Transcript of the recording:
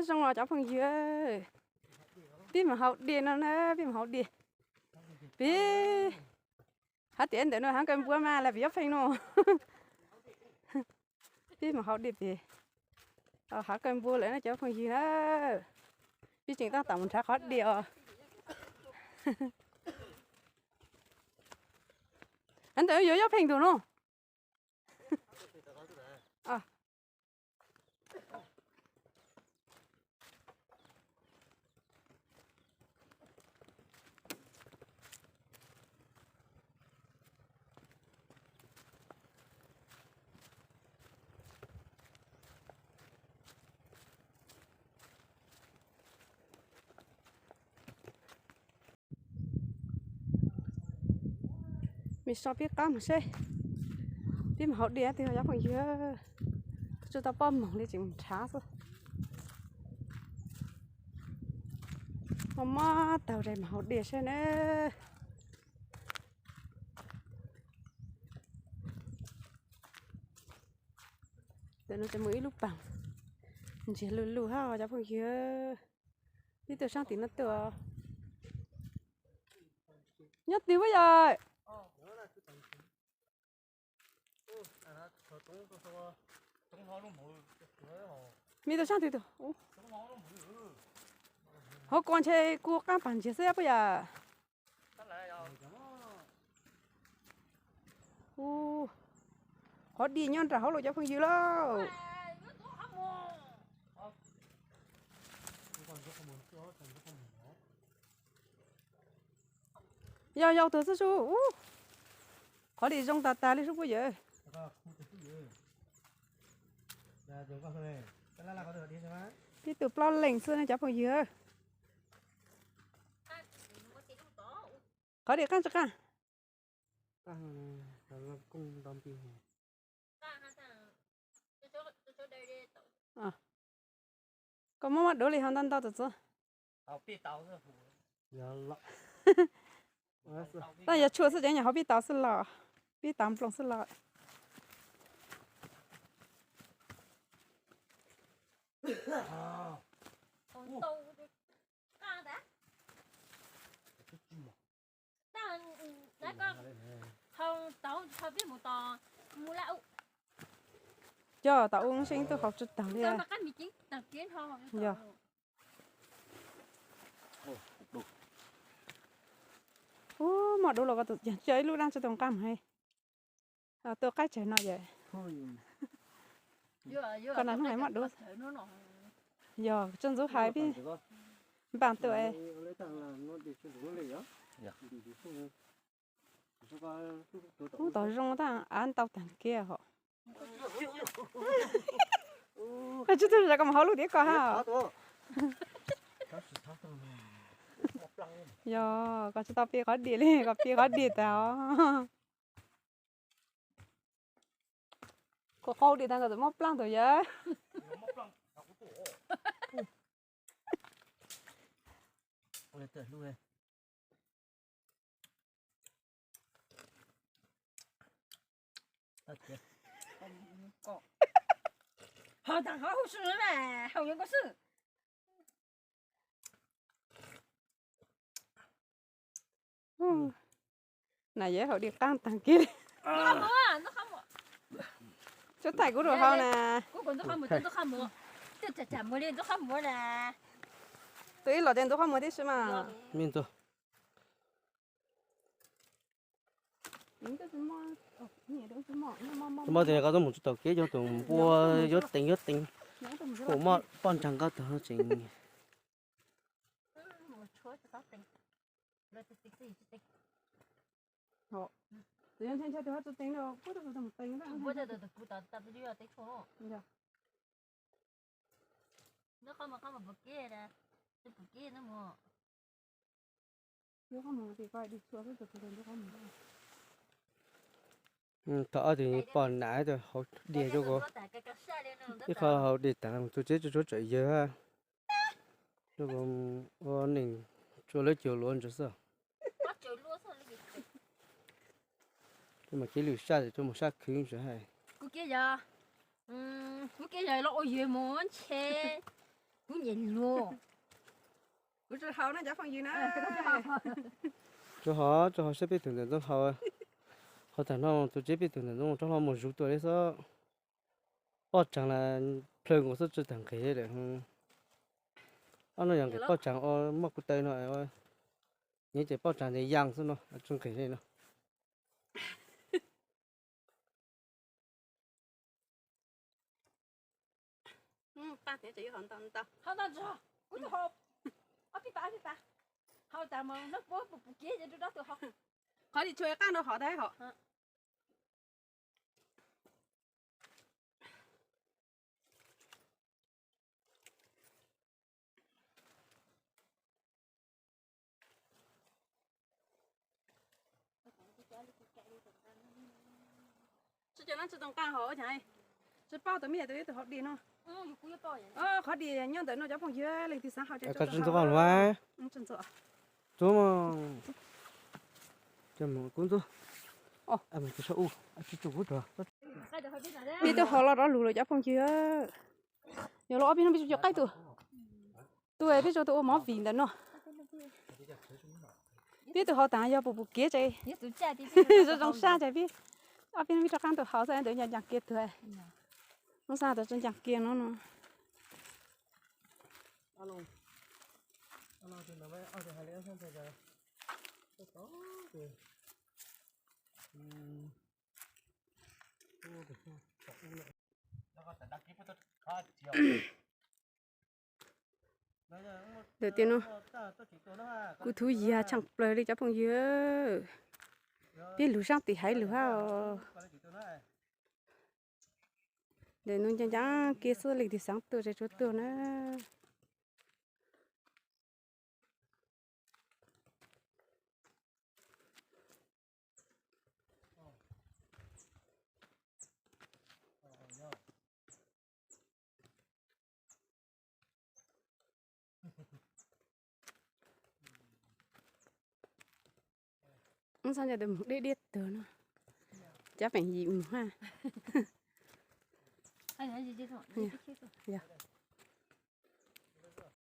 Zoo os cov phooj ywg, peb mus haus diav no na, peb mus haus diav. Peb hab tias ntawm no hav kawg npua mas las peb yuav pheej no. Peb mus haus diav pem hav kawg npua lawm na cov phooj ywg na. Peb tseem tab tom mus nrhav qhov diav os. Hav ntawm yuav yuav pheej tus no. Mej so peb qab mus seb, peb mus haus diav twg cov phooj ywg. Tsis tau poj moog li tseem mus nrhav xwb. Mob mob taug zes mus haus diav seb na. Ntawm no ces muaj ib lub paag ntsiag lug lug hab cov phooj ywg. Peb tuaj saab tim no tuaj. Nyob twg puab yog? Mej tuaj saab twg tug? Hauv ko ntshe kuj qaab paag ntsiag xwb puab yog? Qhov diav nyob nraag hauv lauj cov phooj ywg lauj. Yog yog tug xwb sub. Qhov diav zoo tag tag li sub puab yawg. Peb tug plaub leeg xwb na cov phooj ywg. Qhov diav qaab tsi qaab? Koj muab muab duav li hov ntau ntau tawm txuv. Tab yog tshuaj xwb ces nyuam qhuav pib tau xwb los, pib tau nplooj xwb los. Coj tau ub seeb tuaj haus tsi taag li. Yog. Ub, muaj duav los koj tus, cia ib lub dlaab tsi tau nqaj mus hais. Tuaj qaib tsawg no yawm. Koj na hnub hais muaj duav. Yog tsi ntxub hais peb npaaj tuaj. Ub, tau zoo tag av ntau tag kiag hos. Koj tsi tug zam koj mus hauv lub tiab koj hab. Yog koj tsi tau pib qhov diav li, koj pib qhov diav tag os. Kuv qau diav tag koj txawm mob plaaj tug yawg. Na yawg haus diav qaab taag kiag li. Tsi thaij kuv rau hauv na. Tus ib los ces ntxuav qhov muag tib si mas. Tus mab tias koj tub mus tsis taus kev, cov tus npua yuav teev yuav teev, tus mab poj nraag koj tag tseem. Thaum ob tug poj nam hauv diav rau kuv, ib qho haus diav tas mus txug tsev tsuag tsuag tsam yawg, ua neeg tsuas lawv cuag luav ntawd xwb. Mas kev lwm sab ces tsuas mus sab khwv ntawd hais. Kuv kiag yog los ua yawg mus ntshe Kuv nyiam lus. Kuv tsis haus na cov phooj ywg na. Tsuas haus, tsuas haus saib peb tus ntawm ntxooj haus. Haus tag no tus tsev peb tus ntawm ntxooj rov hlo mus zuv tuaj li xwb. Pob tsaag las plhaw nkaus xwb tsi tag nqis li lawm. Ob no yog nqis pob tsaag ua moj kuv taw no. Nyiav ces pob tsaag ntes yaas xwb no tsi nqis li no. Qhov li tshua qaj no hov tag hov. Tsis cov no tsis tau nqaa hov, tsis paub tus me tus ib tug hov dis no. Qhov dis nyob ntawm no cov phooj ywg leej twg xaav haus ces tsis ntxuav. Tub, kub ntxuav. Peb twb haus los rov lug lawm cov phooj ywg. Yog los ob peb hnub peb tsuas cov qaib tus, tus peb tsuas tus ua mov vim ntawm no. Peb tus haus tas yog pum pum kev ces zoo zoo sab ces peb ob peb hnub peb rov qab tus haus xwb ntawd ncaas ncaas kiag tuag. Hnub xab tas tsis ncaas kiag no no. Ntawm tias no, kuv thuv yag tshaaj plawg li cov phooj ywg. Peb lug saab tim haiv lug hab os. Ntawm no ncaas ncaas kiag xwb leej twg xaav tuaj ces tsuas tuaj na. Wb txhob nco tus moog diab diab tug no. Cov peem yim mus ha.